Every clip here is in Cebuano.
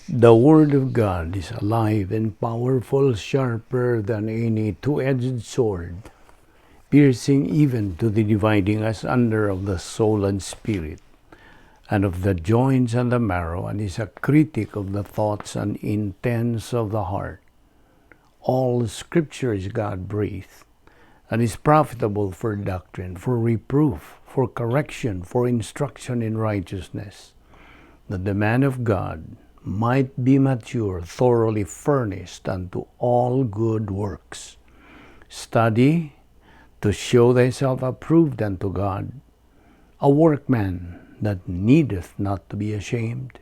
The Word of God is alive and powerful, sharper than any two-edged sword, piercing even to the dividing asunder of the soul and spirit, and of the joints and the marrow, and is a critic of the thoughts and intents of the heart. All Scripture is God-breathed, and is profitable for doctrine, for reproof, for correction, for instruction in righteousness, that the man of God might be mature, thoroughly furnished unto all good works. Study to show thyself approved unto God, a workman that needeth not to be ashamed,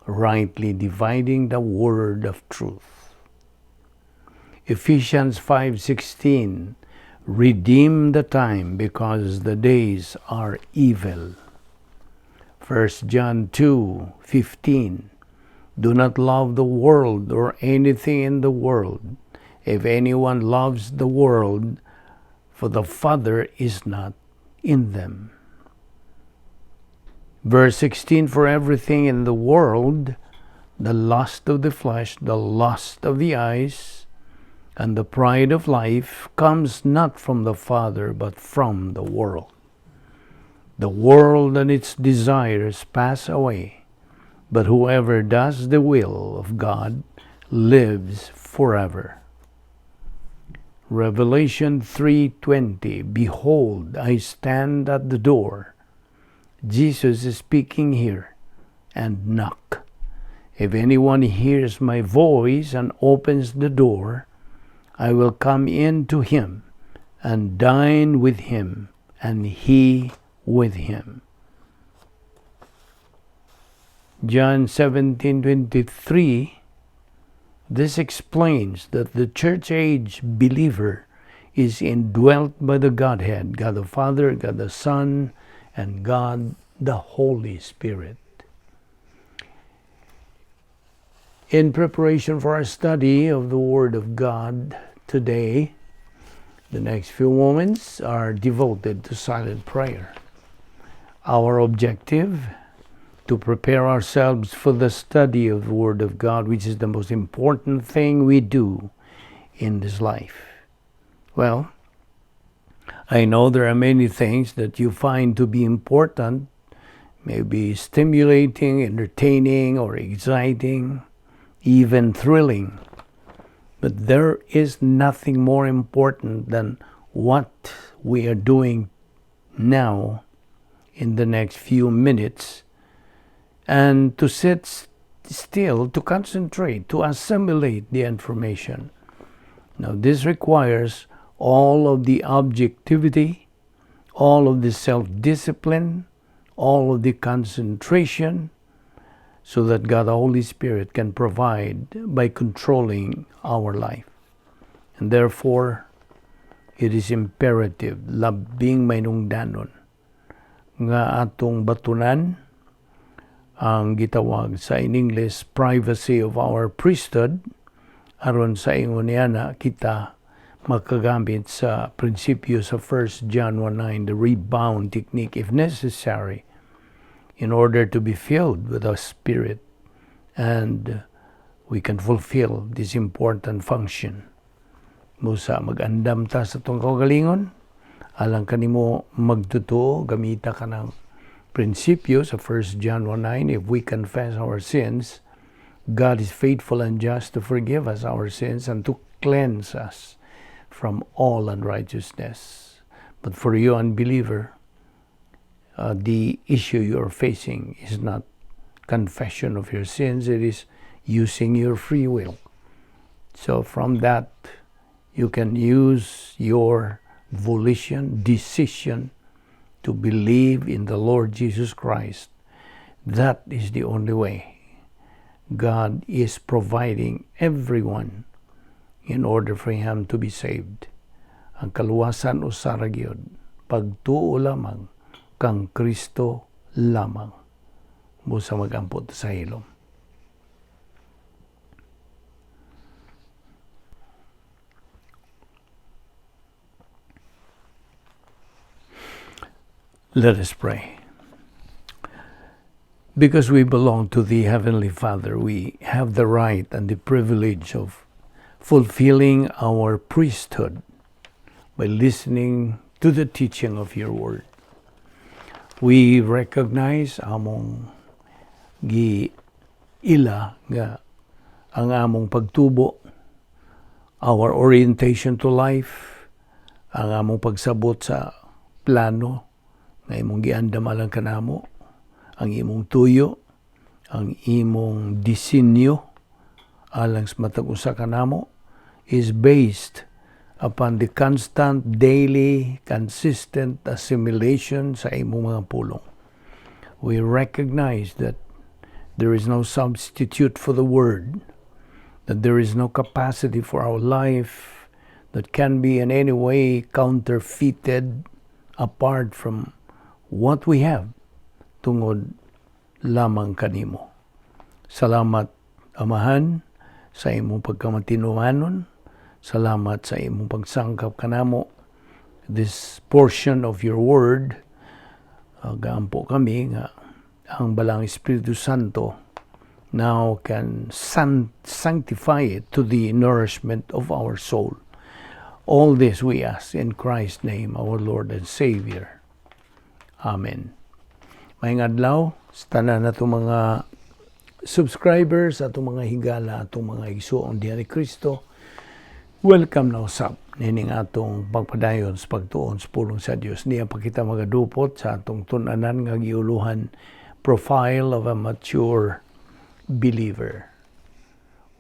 rightly dividing the word of truth. Ephesians 5:16, redeem the time, because the days are evil. 1 John 2:15, do not love the world or anything in the world. If anyone loves the world, for the Father is not in them. Verse 16, for everything in the world, the lust of the flesh, the lust of the eyes, and the pride of life comes not from the Father, but from the world. The world and its desires pass away, but whoever does the will of God lives forever. Revelation 3:20, behold, I stand at the door. Jesus is speaking here, and knock. If anyone hears my voice and opens the door, I will come in to him and dine with him, and he with him. John 17:23, this explains that the church age believer is indwelt by the Godhead, God the Father, God the Son, and God the Holy Spirit. In preparation for our study of the Word of God today, the next few moments are devoted to silent prayer. Our objective, to prepare ourselves for the study of the Word of God, which is the most important thing we do in this life. I know there are many things that you find to be important, maybe stimulating, entertaining, or exciting, even thrilling. But there is nothing more important than what we are doing now in the next few minutes, and to sit still, to concentrate, to assimilate the information. Now, this requires all of the objectivity, all of the self-discipline, all of the concentration, so that God the Holy Spirit can provide by controlling our life. And therefore, it is imperative, labing mainungdanon, nga atong batunan ang gitawag sa in English privacy of our priesthood, aron sa ingon niya na kita makagamit sa prinsipyo sa 1 John 1:9, the rebound technique if necessary, in order to be filled with the Spirit and we can fulfill this important function. Musa, mag-andam ta sa itong kaugalingon, alang kanimo magtutuo, gamita ka ng prinsipyo sa 1 John 1:9, if we confess our sins, God is faithful and just to forgive us our sins and to cleanse us from all unrighteousness. But for you, unbeliever, the issue you are facing is not confession of your sins, it is using your free will. So from that, you can use your volition, decision to believe in the Lord Jesus Christ. That is the only way. God is providing everyone in order for him to be saved. Ang kaluwasan usa ra gyud, pagtuo lamang kang Kristo lamang. Busa mag-ampot sa hilom. Let us pray. Because we belong to the Heavenly Father, we have the right and the privilege of fulfilling our priesthood by listening to the teaching of your word. We recognize, among gi ila nga ang among pagtubo, our orientation to life, ang among pagsabot sa plano nga imong giandam alang kanamo, ang imong tuyo, ang imong disenyo alang sa matag usa kanamo is based upon the constant, daily, consistent assimilation sa imong mga pulong. We recognize that there is no substitute for the Word, that there is no capacity for our life that can be in any way counterfeited apart from what we have tungod lamang kanimo. Salamat, Amahan, sa imong pagkamatinumanon. Salamat sa imong pagsangkap kanamo this portion of your word. Gaampo kami nga ang Balaang Espiritu Santo now can sanctify it to the nourishment of our soul. All this we ask in Christ's name, our Lord and Savior. Amen. Maayong adlaw sa tanan nato mga subscribers, atong mga higala, atong mga igsuon diha ni Kristo. Welcome na usab nining atong pagpadayon sa pagtuon sa pulong sa Dios. Niya pa kita magadupot sa atong tun-anan nga giuluhan "Profile of a Mature Believer."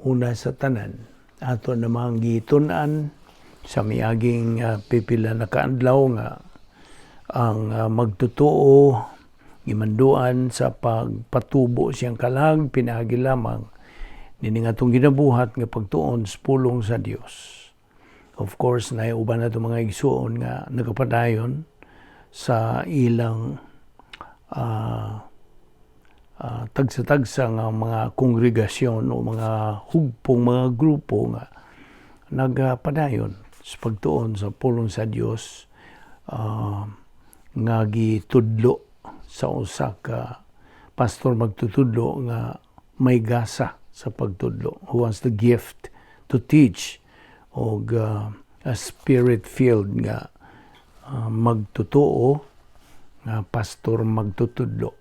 Una sa tanan, ato namang gitun-an sa miaging pipila na kaadlaw nga ang magtotoo gimanduan sa pagpatubo siyang kalag pinaagi lamang nining atong ginabuhat nga pagtuon sa pulong sa Dios. Of course, naay uban nato mga igsuon nga nagapadayon sa ilang tagsa-tagsa nga mga kongregasyon o mga hugpong mga grupo nga nagapadayon sa pagtuon sa pulong sa Dios nga gitudlo sa usa ka pastor magtutudlo nga may gasa sa pagtudlo, who has the gift to teach og a spirit-filled nga magtotoo nga pastor magtutudlo.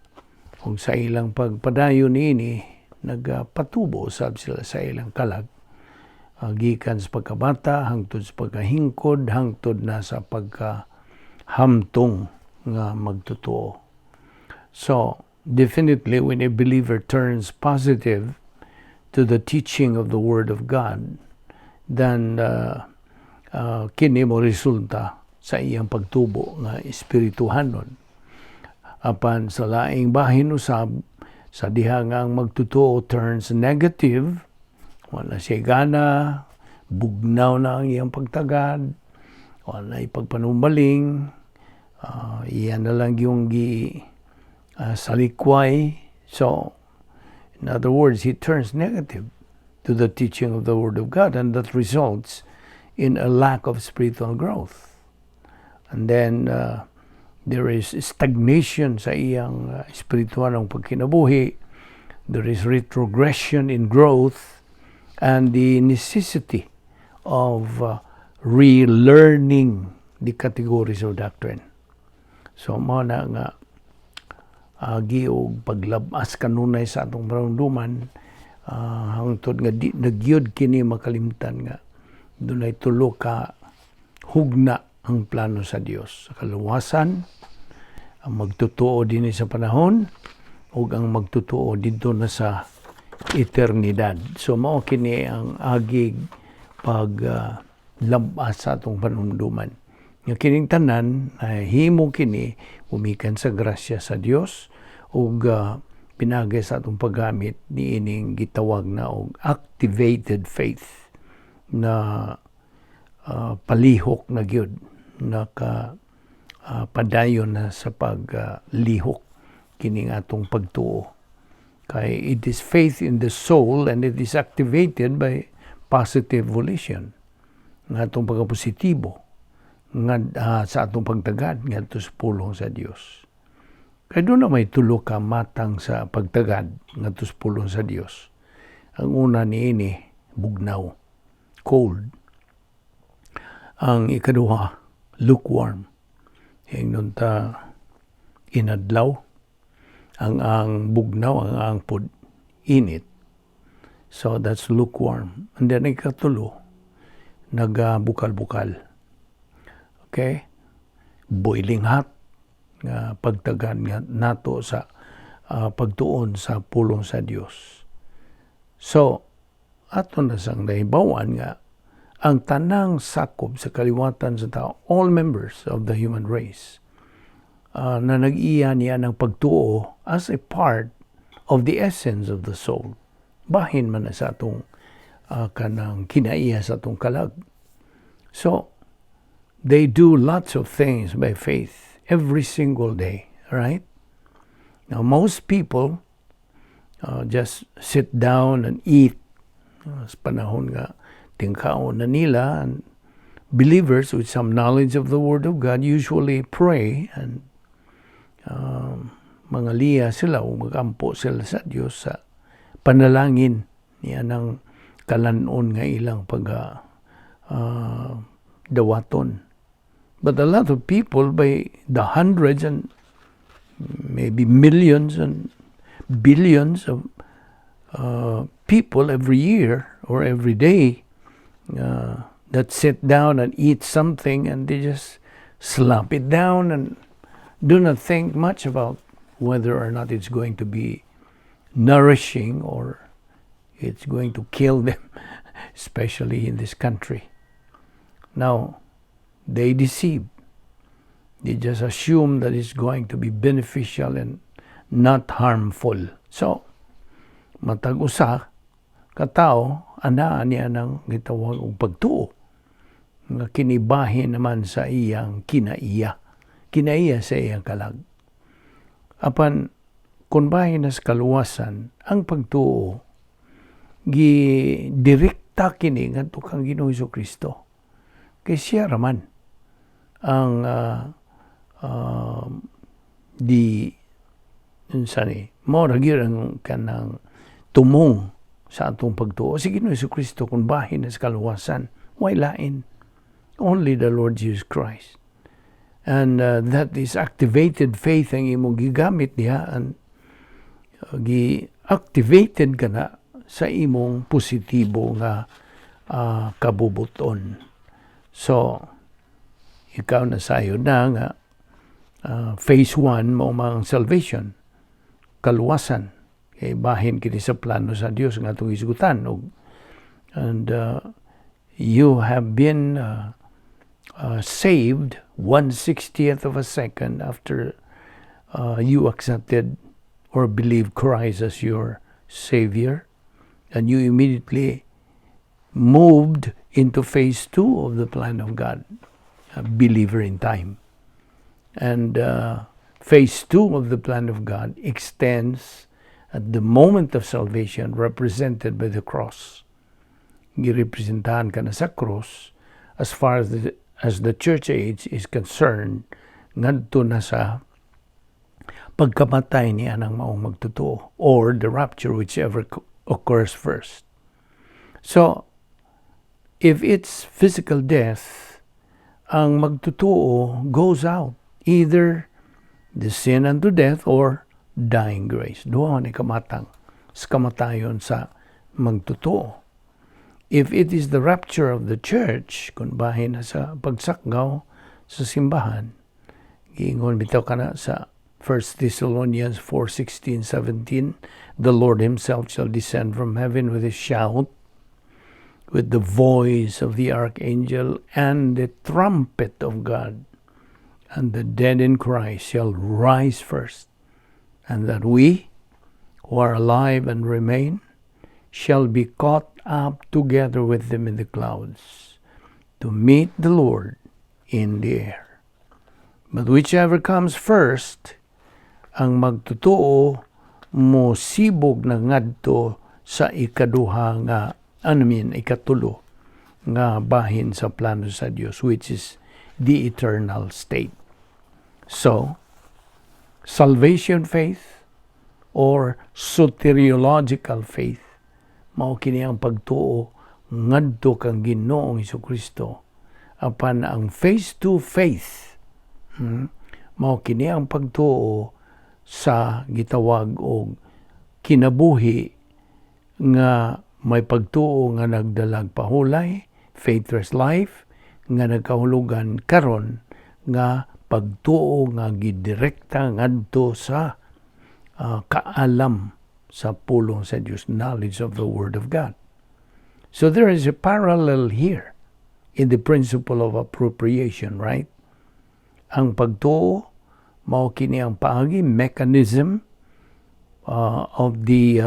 Ug sa ilang pagpadayon niini, nagpatubo sab sila sa ilang kalag gikan sa pagkabata hangtod sa pagkahingkod, hangtod na sa pagkahamtong nga magtotoo. So definitely, when a believer turns positive to the teaching of the Word of God, then kini mo resulta sa iyang pagtubo nga espirituhanon. Apan sa laing bahin usab, sa diha nga ang magtotoo turns negative, wala siya gana, bugnaw na ang iyang pagtagad, wala ipagpanumbaling, iyan na lang yung gi salikway. So, in other words, he turns negative to the teaching of the Word of God, and that results in a lack of spiritual growth. And then there is stagnation sa iyang espiritual ng pagkinabuhi. There is retrogression in growth and the necessity of relearning the categories of doctrine. So mao na nga agi og paglabas kanunay sa atong panumduman hangtod nga di na gyud kini makalimtan nga dunay tulo ka hugna ang plano sa Dios: sa kaluwasan, ang magtotoo dinhi sa panahon, ug ang magtotoo didto na sa eternidad. So mao kini ang agig pag labas sa atong panumduman. Nga kining tanan ay himo kini gumikan sa grasya sa Dios ug pinaagi sa atong paggamit niining gitawag na og activated faith na palihok na gyud, naka padayon na sa paglihok kining atong pagtuo, kay it is faith in the soul and it is activated by positive volition nga atong pagkapositibo nga sa atong pagtagad ngadto sa pulong sa Dios. Kay duna may tulo ka matang sa pagtagad ngadto sa pulong sa Dios. Ang una niini, bugnaw, cold. Ang ikaduha, lukewarm. Ingnon ta inadlaw, ang bugnaw, ang pod init. So that's lukewarm. And then ikatulo, nagabukal-bukal. Okay? Boiling hot nga pagtagad nga nato sa pagtuon sa pulong sa Dios. So, ato na sang nahibawan nga ang tanang sakop sa kaliwatan sa tao, all members of the human race, na nag-iya niya ng pagtuo as a part of the essence of the soul. Bahin man na sa atong kanang kinaiya sa atong kalag. So, they do lots of things by faith every single day, right? Now, most people just sit down and eat sa panahon nga tingkaon na nila, and believers with some knowledge of the Word of God usually pray and mga liya sila o magampo sila sa Dios sa panalangin niya ng kalanon nga ilang pag dawaton. But a lot of people, by the hundreds and maybe millions and billions of people every year or every day that sit down and eat something, and they just slap it down and do not think much about whether or not it's going to be nourishing or it's going to kill them, especially in this country. Now, they deceive. They just assume that it's going to be beneficial and not harmful. So, matag usa ka tawo anaa niya ng gitawag og pagtuo nga kinibahin naman sa iyang kinaiya. Kinaiya sa iyang kalag. Apan kung bahin na sa kaluwasan, ang pagtuo gi direkta kini ngadto kang Ginoong Kristo. Kay siya raman ang di unsa ni mo ra gyud ang kanang tumong sa atong pagtuo si Ginoong Kristo. Kung bahin na sa kaluwasan, way lain, only the Lord Jesus Christ, and that is activated faith ang imong gigamit diha, and gi activated ka na sa imong positibo nga kabubuton. So ikaw na sayo na nga phase 1 mao ang salvation, kaluwasan, kay bahin kini sa plano sa Dios nga atong hisgutan og and you have been saved 1/60th of a second after you accepted or believed Christ as your Savior, and you immediately moved into phase two of the plan of God, a believer in time. And phase two of the plan of God extends at the moment of salvation, represented by the cross. Girepresentahan ka na sa cross as far as the church age is concerned, ngadto na sa pagkamatay ni anang maong magtotoo or the rapture, whichever occurs first. So, if it's physical death, ang magtotoo goes out, either the sin unto death or dying grace. Duha ni kamatang sa kamatayon sa magtotoo. If it is the rapture of the church, kung bahin na sa pagsakgaw sa simbahan, giingon bitaw kana sa 1 Thessalonians 4:16, 17, "The Lord himself shall descend from heaven with a shout, with the voice of the archangel and the trumpet of God, and the dead in Christ shall rise first, and that we who are alive and remain shall be caught up together with them in the clouds to meet the Lord in the air." But whichever comes first, ang magtotoo mo sibog na ngadto sa ikaduha nga, ano mean, ikatulo nga bahin sa plano sa Dios, which is the eternal state. So, Salvation faith or soteriological faith. Mao kini ang pagtuo ngadto kang Ginoong Kristo. Apan ang phase 2 faith, mao kini ang pagtuo sa gitawag og kinabuhi nga may pagtuo nga nagdalag pahulay, faithless life, nga nagkahulugan karon nga pagtuo nga gidirekta ngadto sa kaalam sa pulong sa Dios, knowledge of the Word of God. So there is a parallel here in the principle of appropriation, right? Ang pagtuo mao kini ang paagi, mechanism of the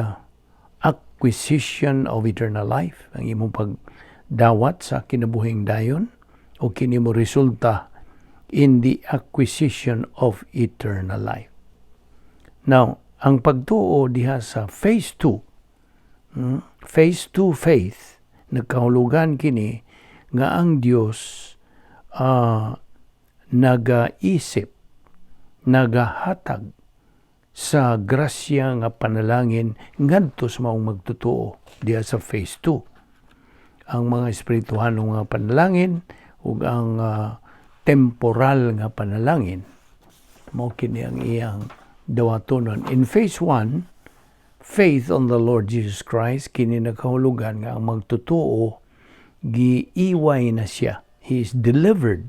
acquisition of eternal life, ang imong pagdawat sa kinabuhing dayon o kini mo resulta in the acquisition of eternal life. Now, ang pagtuo diha sa phase 2, phase 2 faith, nagkahulugan kini nga ang Dios nagaisip, nagahatag sa grasya nga panalangin ngadto sa maong magtotoo diha sa phase 2. Ang mga espirituhanong nga panalangin ug ang temporal nga panalangin, mao kini ang iyang dawatonon. In phase 1, faith on the Lord Jesus Christ, kini nagkahulugan nga ang magtotoo giiway na siya. He is delivered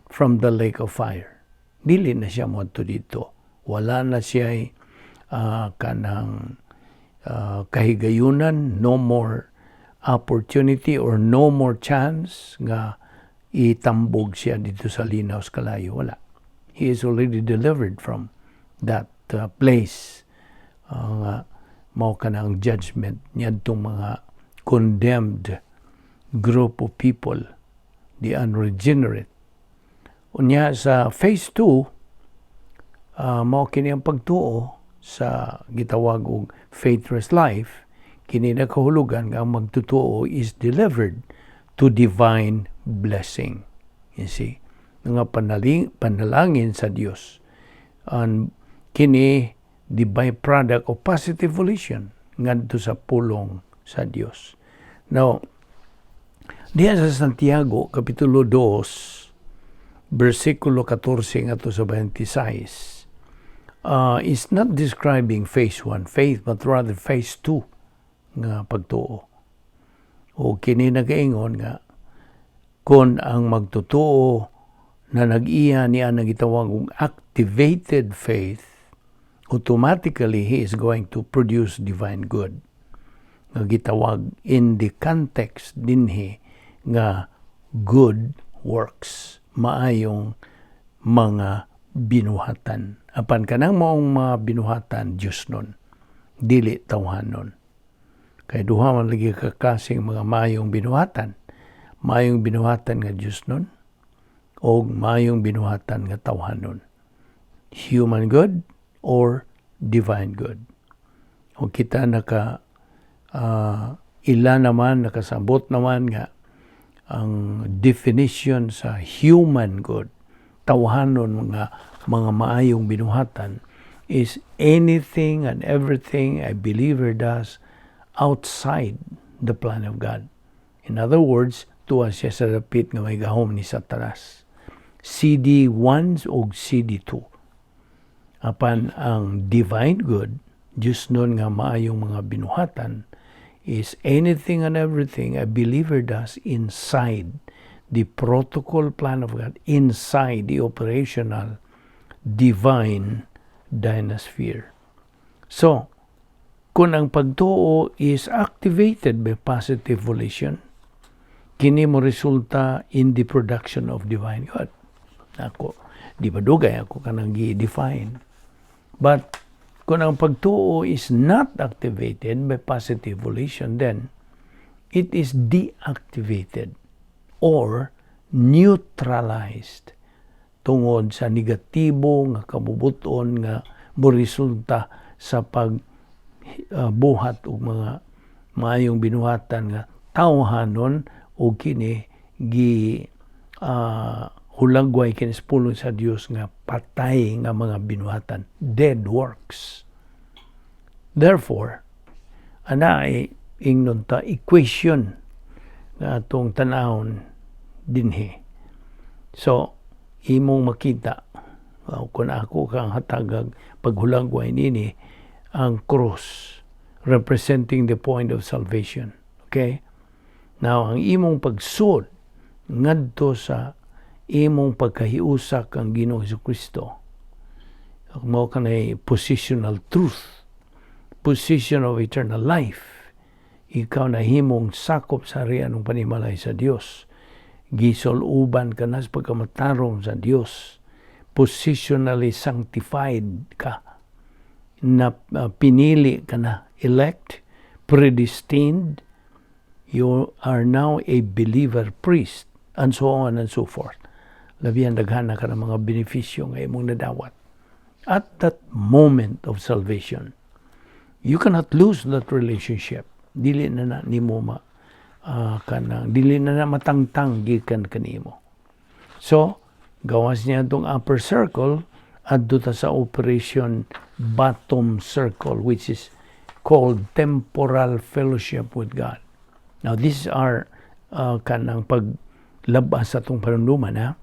from the lake of fire. Dili na siya moadto didto. Wala na siya kanang kahigayunan, no more opportunity or no more chance nga itambog siya didto sa linaw sa kalayo. Wala. He is already delivered from that place nga mao kanang judgment niadtong mga condemned group of people, the unregenerate. Unya sa phase 2, mao kini ang pagtuo sa gitawag og faithless life. Kini nakahulugan nga ang magtotoo is delivered to divine blessing. You see, nga panalangin sa Dios. And kini the byproduct of positive volition ngadto sa pulong sa Dios. Now, diha sa Santiago kapitulo 2 bersikulo 14 ngadto sa 26 is not describing phase 1 faith but rather phase 2 nga pagtuo. O kini nagaingon nga kon ang magtotoo na nag-iya niya ang gitawag og activated faith, automatically he is going to produce divine good nga gitawag in the context dinhi nga good works, maayong mga binuhatan. Apan kanang maong mga binuhatan, Dios nun, dili tawhanon, kay duha man lagi ka klaseng mga maayong binuhatan: maayong binuhatan nga Dios nun o maayong binuhatan nga tawhanon, human good or divine good. O kita naka ila naman nakasabot naman nga ang definition sa human good, tawhanon mga maayong binuhatan, is anything and everything a believer does outside the plan of God. In other words, tuwa siya sa dapit nga may gahom ni Satanas. CD1 o CD2. Apan ang divine good, Diyos nun nga maayong mga binuhatan, is anything and everything a believer does inside the protocol plan of God, inside the operational divine dynasphere. So, kung ang pagtuo is activated by positive volition, kini mo resulta in the production of divine good. Ako, di ba dugay ako kanang gi-define? But kung ang pagtuo is not activated by positive volition, then it is deactivated or neutralized tungod sa negatibo nga kabubuton nga moresulta sa pag buhat og mga maayong binuhatan nga tawhanon o kini gi hulagway kini sa pulong sa Dios nga Patay nga mga binuhatan, dead works. Therefore, ana ay ingnon ta equation nga atong tanawon dinhi. So, imong makita, kung ako kang hatagag paghulagway nini, ang cross representing the point of salvation. Okay? Now, ang imong pagsud ngadto sa imong pagkahiusa kang Ginoong Kristo, mao kanay positional truth, position of eternal life. Ikaw na himong sakop sa harian ng panimalay sa Dios. Gisuluban ka na sa pagkamatarong sa Dios. Positionally sanctified ka. Na pinili ka na, elect, predestined, you are now a believer priest, and so on and so forth. Labihan daghan na ka ng mga benepisyo nga imong nadawat. At that moment of salvation, you cannot lose that relationship. Dili na na nimo ma kanang dili na na matangtang gikan kanimo. So, gawas niya itong upper circle, adto ta sa operation bottom circle, which is called temporal fellowship with God. Now, these are kanang paglabas sa atong panunduman, ha?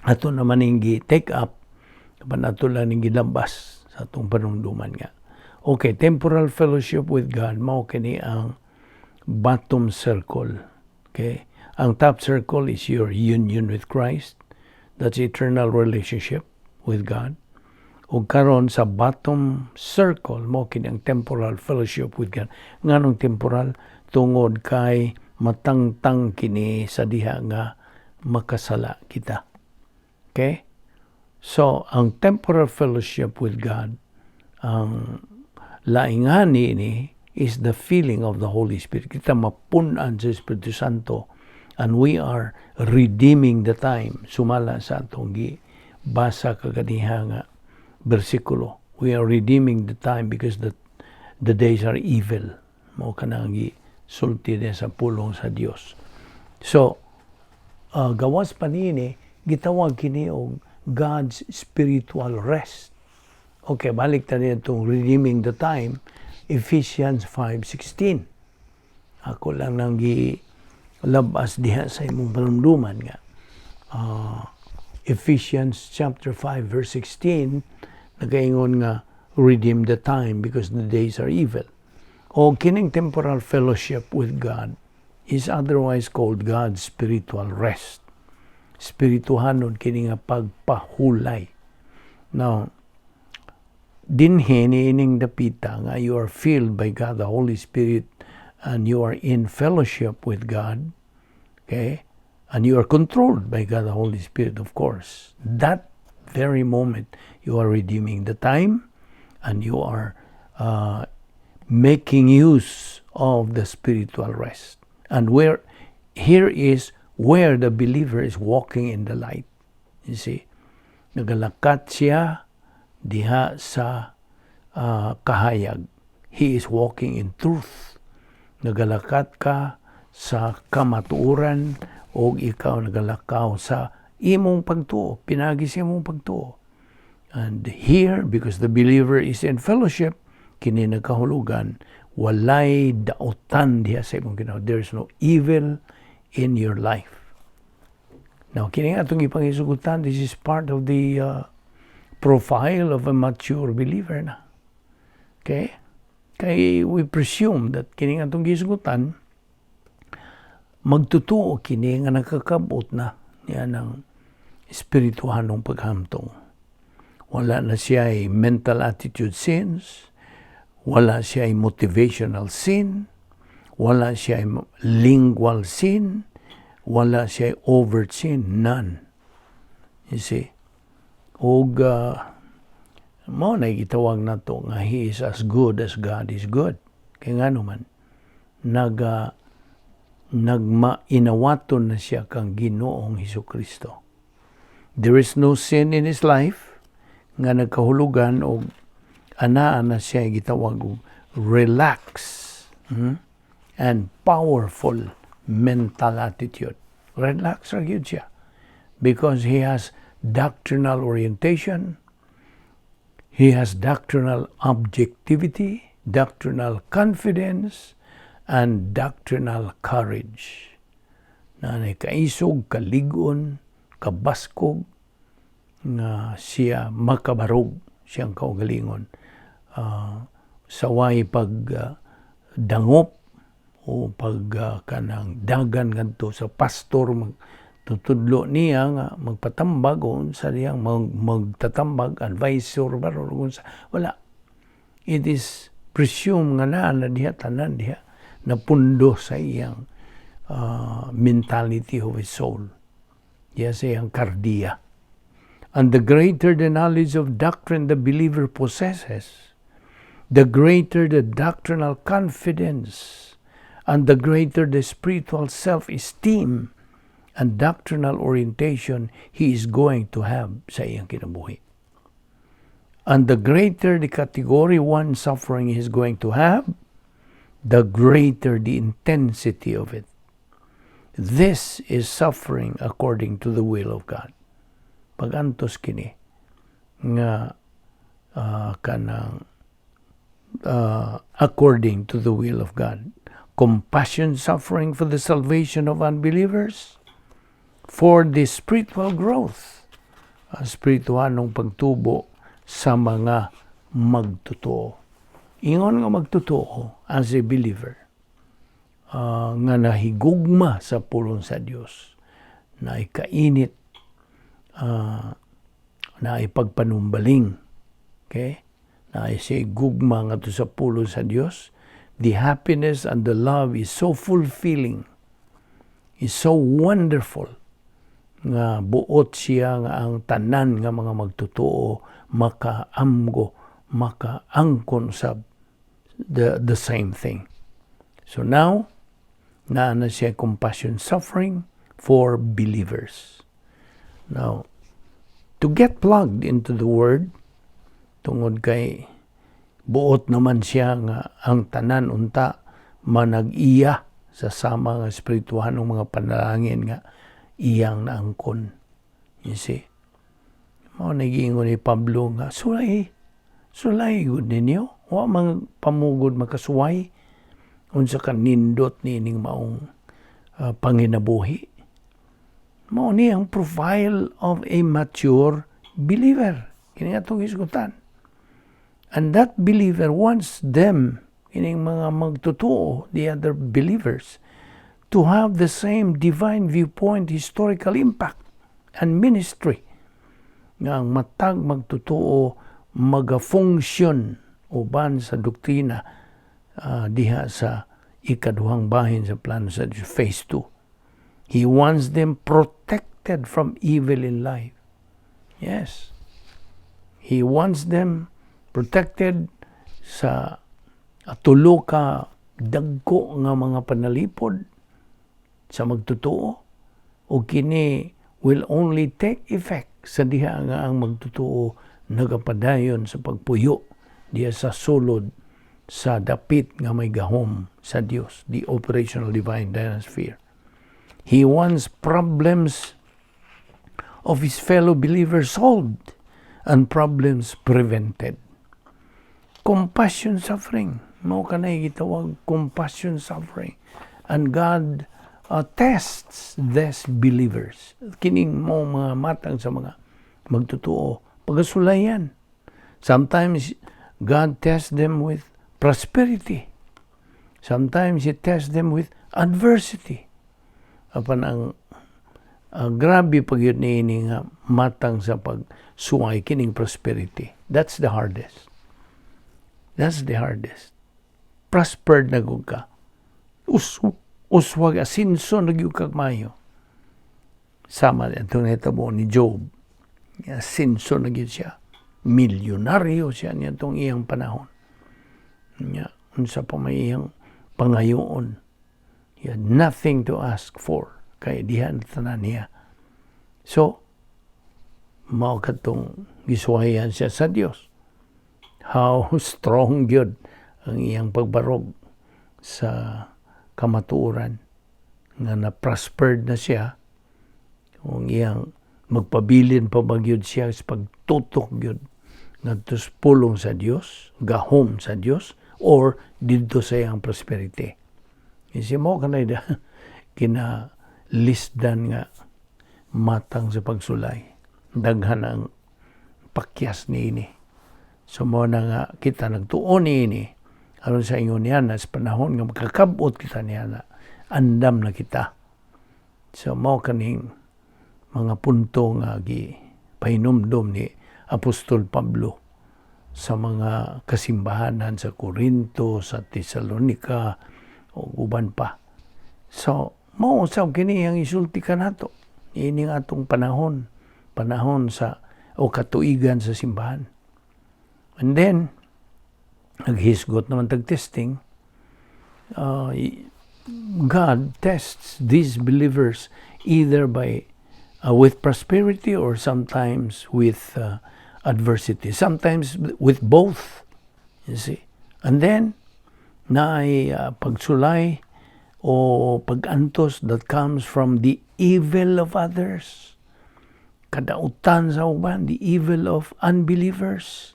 Ato naman ning take up, kapan ato lang ning gilabas sa atong panumduman nga. Okay, temporal fellowship with God, mao kini ang bottom circle. Okay? Ang top circle is your union with Christ. That's eternal relationship with God. Ug karon sa bottom circle, mao kini ang temporal fellowship with God. Nganong temporal? Tungod kay matangtang kini sa diha nga makasala kita. Okay? So, ang temporal fellowship with God, ang laingan ni is the filling of the Holy Spirit. Kita mapun-an sa Espiritu Santo and we are redeeming the time. Sumala sa atong gi basa kaganiha nga bersikulo. We are redeeming the time because the days are evil. Mao kanang gi sulti din sa pulong sa Dios. So, gawas pa niini, gitawag kini og God's spiritual rest. Okay, balik ta itong redeeming the time, Ephesians 5:16. Ako lang nang gi labas diha sa imong panumduman nga. Ephesians chapter 5 verse 16 nagaingon nga redeem the time because the days are evil. O kining temporal fellowship with God is otherwise called God's spiritual rest. Spirituhanon kini nga pagpahulay. Now, dinhi niining dapita nga you are filled by God the Holy Spirit and you are in fellowship with God, okay? And you are controlled by God the Holy Spirit, of course. That very moment, you are redeeming the time and you are making use of the spiritual rest. And where here is where the believer is walking in the light. You see, nagalakat siya diha sa kahayag. He is walking in truth. Nagalakat ka sa kamatuoran o ikaw nagalakaw sa imong pagtuo, pinagi sa imong pagtuo. And here, because the believer is in fellowship, kini nagkahulugan, walay dautan diha sa imong kinabuhi. There is no evil in your life. Now, kini nga atong ipangisugutan, this is part of the profile of a mature believer na. Okay? Kay we presume that kini nga atong gisugutan, magtutuo kini nga nakakabot na niya ng espirituhanong paghamtong. Wala na siya ay mental attitude sins, wala siya ay motivational sin, wala siya ay lingual sin, wala siya ay overt sin, none. You see? Og mao na gitawag nato nga he is as good as God is good. Kay ngano man nagmainawaton na siya kang Ginoong Hesus Kristo. There is no sin in his life nga nagkahulugan og anaa na siya gitawag og relax and powerful mental attitude. Relax ra gyud siya because he has doctrinal orientation, he has doctrinal objectivity, doctrinal confidence, and doctrinal courage. Naa nay kaisog, kalig-on, kabaskog, nga siya makabarog siyang kaugalingon. Saway pag dangop o pag kanang dagan ngadto sa pastor, magtutudlo niya nga magpatambag o unsa diyang magtatambag, advisor ba or unsa, wala. It is presumed nga naa na diha tanan diha napundo sa iyang mentality of his soul diha sa iyang kardiya. And the greater the knowledge of doctrine the believer possesses, the greater the doctrinal confidence and the greater the spiritual self-esteem and doctrinal orientation he is going to have sa iyang kinabuhi. And the greater the category 1 suffering he is going to have, the greater the intensity of it. This is suffering according to the will of God. Pagantos kini nga kanang according to the will of God. Compassion suffering for the salvation of unbelievers, for the spiritual growth, ang spiritualong pagtubo sa mga magtotoo. Ingon nga magtotoo as a believer, nga nahigugma sa pulong sa Dios, na ikainit, na ipagpanumbaling, okay? Na siya gugma ngadto sa pulong sa Dios. The happiness and the love is so fulfilling, is so wonderful, nga buot siya nga ang tanan nga mga magtotoo makaamgo, makaangkon sa the same thing. So now, naa na siya compassion suffering for believers. Now, to get plugged into the Word, tungod kay buot naman siya nga ang tanan unta manag-iya sa sama nga espirituhanong mga panalangin nga iyang naangkon. You see? Mao nagiingon ni Pablo nga, "Sulay, sulay gud ninyo. Wa man pamugod makasuway. Unsa ka nindot ni ining maong panginabuhi." Mao ni ang profile of a mature believer. Kini atong hisgutan. And that believer wants them, kining mga magtotoo, the other believers, to have the same divine viewpoint, historical impact, and ministry. Nga ang matag magtotoo magafunksyon uban sa doktrina diha sa ikaduhang bahin sa plano sa Diyos, phase 2. He wants them protected from evil in life. Yes. He wants them protected sa tulo ka dagko nga mga panalipod sa magtotoo, o kini will only take effect sa diha nga ang magtotoo nagapadayon sa pagpuyo diha sa sulod sa dapit nga may gahom sa Dios, the operational divine dynasphere. He wants problems of his fellow believers solved and problems prevented. Compassion suffering. Mao kanay gitawag compassion suffering. And God tests these believers. Kining mo mga matang sa mga magtotoo. Pagkasulayan. Sometimes God tests them with prosperity. Sometimes He tests them with adversity. Apan ang grabe pag yun niini nga matang sa pagsuway kining prosperity. That's the hardest. That's the hardest. Prospered na gud ka. Uswag asinso na gyud kag maayo. Sama itong nahitabo ni Job. Asinso na gyud siya. Milyonaryo siya niya itong iyang panahon. Nya, unsa pa may iyang pangayoon. He had nothing to ask for. Kay diha na tanan niya. So, mao katong gisuwayan siya sa Dios. How strong gyud ang iyang pagbarog sa kamatuoran nga na-prospered na siya kung iyang Magpabilin pa ba gyud siya sa pagtutok gyud ngadto sa pulong sa Dios, gahom sa Dios, or didto sa iyang prosperity? Kasi mao kanay da kinalisdan nga matang sa pagsulay. Daghan ang pakyas niini. So mao na nga kita nagtuon niini aron sa ingon niya na sa panahon nga makakabot kita niya na andam na kita. So mao kaning mga punto nga gi pahinumdom ni Apostol Pablo sa mga kasimbahanan sa Corinto, sa Tesalonica, o uban pa. So, mao usab kini ang isulti kanato ining atong panahon, panahon sa o katuigan sa simbahan. And then, naghisgot naman tag testing, God tests these believers either by with prosperity or sometimes with adversity, sometimes with both. You see? And then, naay pagsulay o pag-antos that comes from the evil of others. Kadautan sa uban, the evil of unbelievers,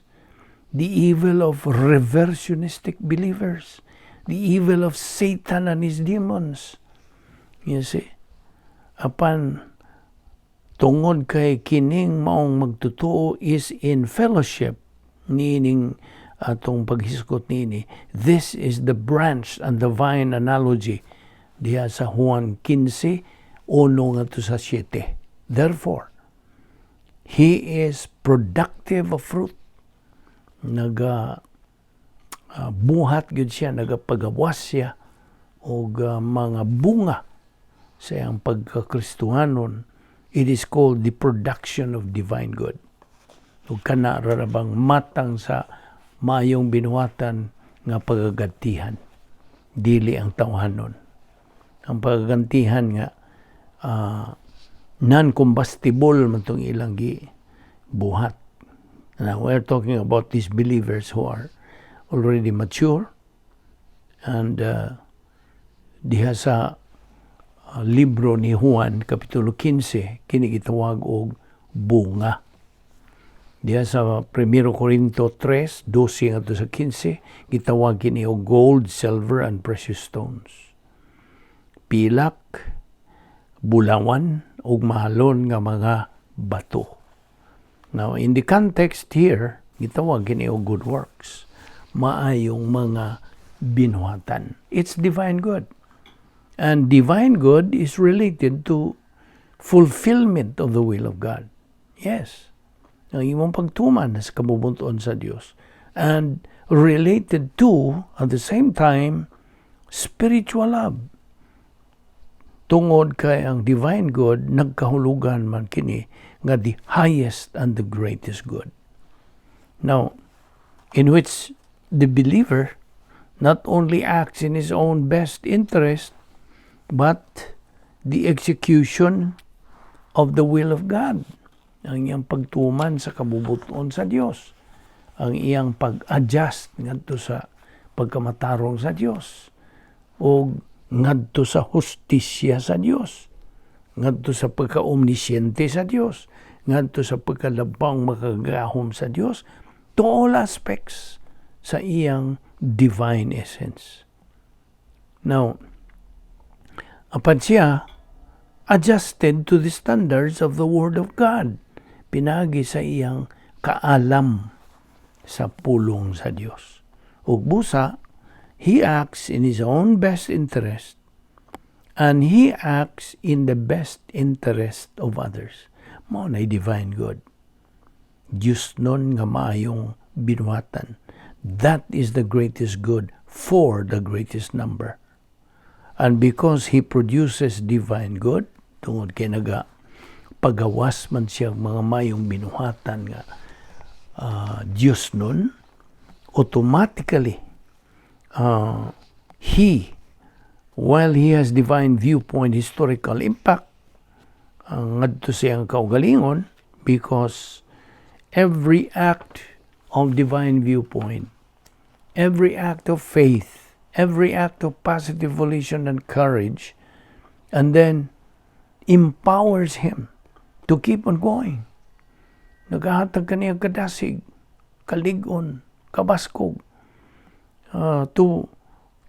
the evil of reversionistic believers, the evil of Satan and his demons. You see? Apan tungod kay kining maong magtutuo is in fellowship niining atong paghisgot niini. This is the branch and the vine analogy diha sa Juan 15, 1 ngadto sa 7. Therefore, he is productive of fruit. Naga buhat gyud siya, nagapagawas siya og mga bunga sa iyang pagkakristuhanon. It is called the production of divine good. Ug kana ra bang matang sa maayong binuhatan nga pagagantihan. Dili ang tawhanon. Ang pagagantihan nga non-combustible man tong ilang gi buhat. Now, we're talking about these believers who are already mature and diha sa libro ni Juan, Kapitulo 15, kini gitawag og bunga. Diha sa 1 Corinto 3, 12 ngadto sa 15, gitawag kini og gold, silver, and precious stones. Pilak, bulawan, ug mahalon nga mga bato. Now, in the context here, gitawag kini og good works. Maayong mga binuhatan. It's divine good. And divine good is related to fulfillment of the will of God. Yes. Ang imong pagtuman sa kabubut-on sa Dios. And related to, at the same time, spiritual love. Tungod kay ang divine good, nagkahulugan man kini nga the highest and the greatest good. Now, in which the believer not only acts in his own best interest, but the execution of the will of God. Ang iyang pagtuman sa kabubuton sa Dios. Ang iyang pag-adjust ngadto sa pagkamatarong sa Dios. O ngadto sa hustisya sa Dios. Ngadto sa pagka-omnisciente sa Dios. Ngadto sa pagkalabang makagagahom sa Dios. To all aspects sa iyang divine essence. Now, apan siya adjusted to the standards of the Word of God. Pinagi sa iyang kaalam sa pulong sa Dios. Ug busa, he acts in his own best interest and he acts in the best interest of others. Mao na divine good. Diyosnon nga maayong binuhatan. That is the greatest good for the greatest number. And because he produces divine good, tungod kay naga pagawas man siya mga mayong binuhatan nga Diyosnon, automatically, he, while he has divine viewpoint historical impact, ngadto siyang kaugalingon, because every act of divine viewpoint, every act of faith, every act of positive volition and courage, and then empowers him to keep on going. Nagahatag kaniya kadasig, kalig-on, kabaskog, to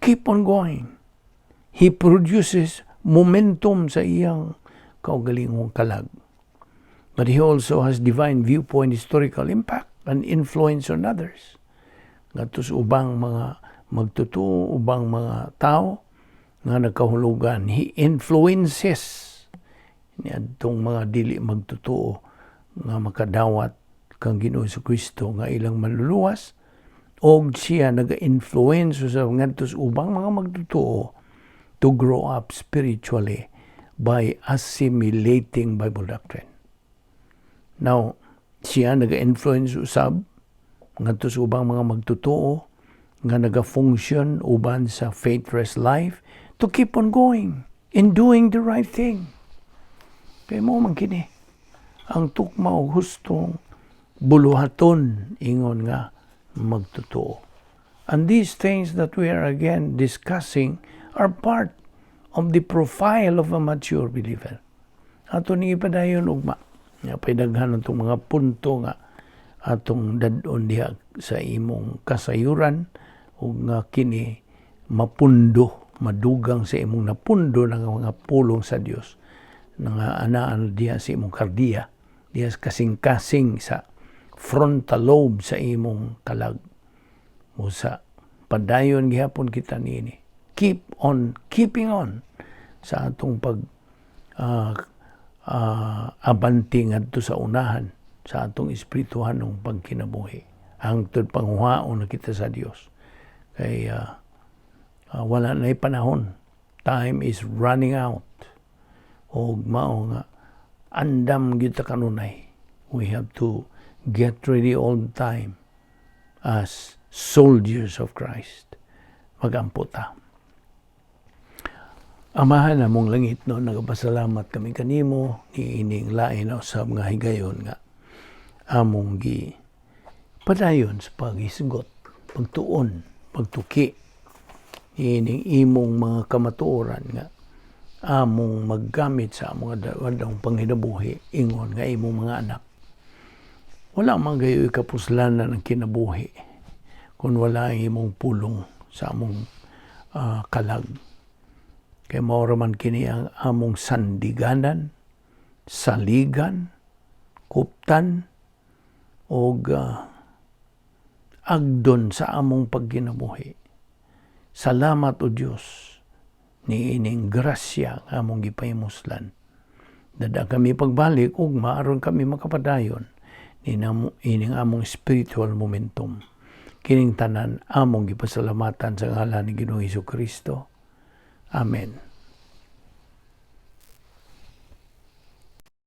keep on going. He produces momentum sa iyang kaugalingong kalag. But he also has divine viewpoint, historical impact, and influence on others. Ngadto sa ubang mga magtotoo, ubang mga tao nga nagkahulugan, he influences niadtong mga dili magtotoo nga makadawat kang Ginoo Kristo nga ilang maluluwas, og siya naga-influence sa ngadto sa ubang mga magtotoo to grow up spiritually by assimilating Bible doctrine. Now, siya naga-influence usab ngadto sa ubang mga magtotoo nga naga-function uban sa faith-rest life to keep on going in doing the right thing. Kay mao man kini ang tukma og hustong buluhaton ingon nga magtotoo. And these things that we are again discussing are part of the profile of a mature believer. Ato ni ipadayon ugma. Nga daghan atong mga punto nga atong dad-on diha sa imong kasayuran ug nga kini mapundo, madugang sa imong napundo ng mga pulong sa Dios nga anaan diha sa imong kardiya, diha sa kasing-kasing sa frontal lobe sa imong kalag mo. Sa padayon gihapon kita niini, keep on keeping on sa atong pag abante ngadto sa unahan sa atong espirituhanong pagkinabuhi hangtod panguhaon na kita sa Dios, kay wala na panahon. Time is running out, og mao nga andam gyud ta kanunay. We have to get ready all the time as soldiers of Christ. Magampo ta. Amahan namong langit no, nagapasalamat kami kanimo niining lain na usab nga higayon nga among gi padayon sa paghisgot, pagtuon, pagtuki ining imong mga kamatuoran nga among maggamit sa among adlaw panginabuhi ingon nga imong mga anak. Wala man gayoy kapuslanan ang kinabuhi kung wala ang imong pulong sa among kalag. Kay mao man kini ang among sandiganan, saligan, kuptan, og agdon sa among pagkinabuhi. Salamat, O Dios, niining grasya nga among gipahimuslan. Dad-a kami pagbalik ugma aron kami makapadayon ining among spiritual momentum. Kining tanan among gipasalamatan sa ngalan ni Ginoong Hesus Kristo. Amen.